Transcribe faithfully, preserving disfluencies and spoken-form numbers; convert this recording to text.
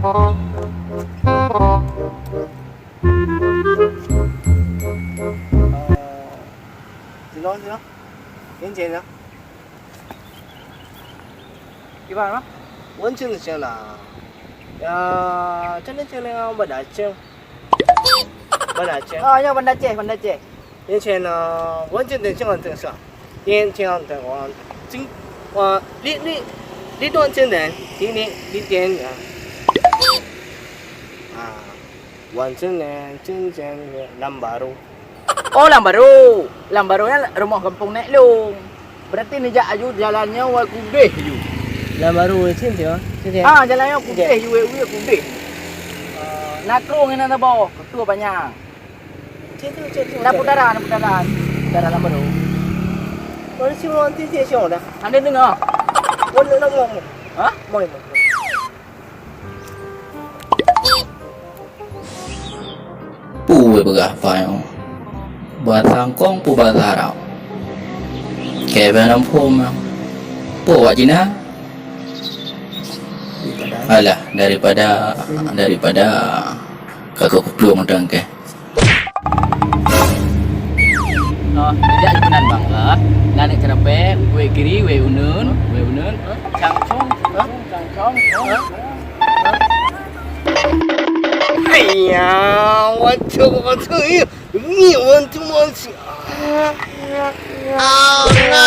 Silong, silong. Yan, yan, yan. Kiban, Bang? Wan Cen Cen lah. Ya, Cen Cen dengan Banda Aceh. Banda Aceh. Oh, ya, Banda Aceh, Banda Aceh. Yan Cen, uh, Wan Cen Cen Cen Cen Cen. Yan Cen Cen Wan Cen, uh, Li, Li, Li Duan Cen Cen, Li, Li, Li Cen, ya. Ah, Wan Cen Cen Cen Cen Lam Baru. Oh, Lam Baru. Lam Baru nyan rumoh gampông Nek Long. Berarti neujak aju jalan nyoe wai kudeh aju. Lam Baru cit, cit, cit. Ah, jalan nyoe kudeh, wai, wai kudeh. Ah, na krueng inan saboh, keutô panyang. Cit, cit, cit, cit. Na putaran, na putaran. Putaran Lam Baru. Mana si orang cit, cit, cit, dah? Ada dengar? Mana nak ngomong? Hah? Moi, moi. Peue beugah pai nyoe? Bahasa Hongkong peue bahasa Arab? Keu ban phom nyoe. Peue awak Cina? Alah, daripada, daripada ka kuplueng teuh keh. Oh, jak sipenan bang lah. Lanek cerapek, wek kiri, wek uneun, wek uneun. Cang cong, cang cong, cang cong. Ayah, wacok, wacok, iya. Ni wacok, wacok. Oh no.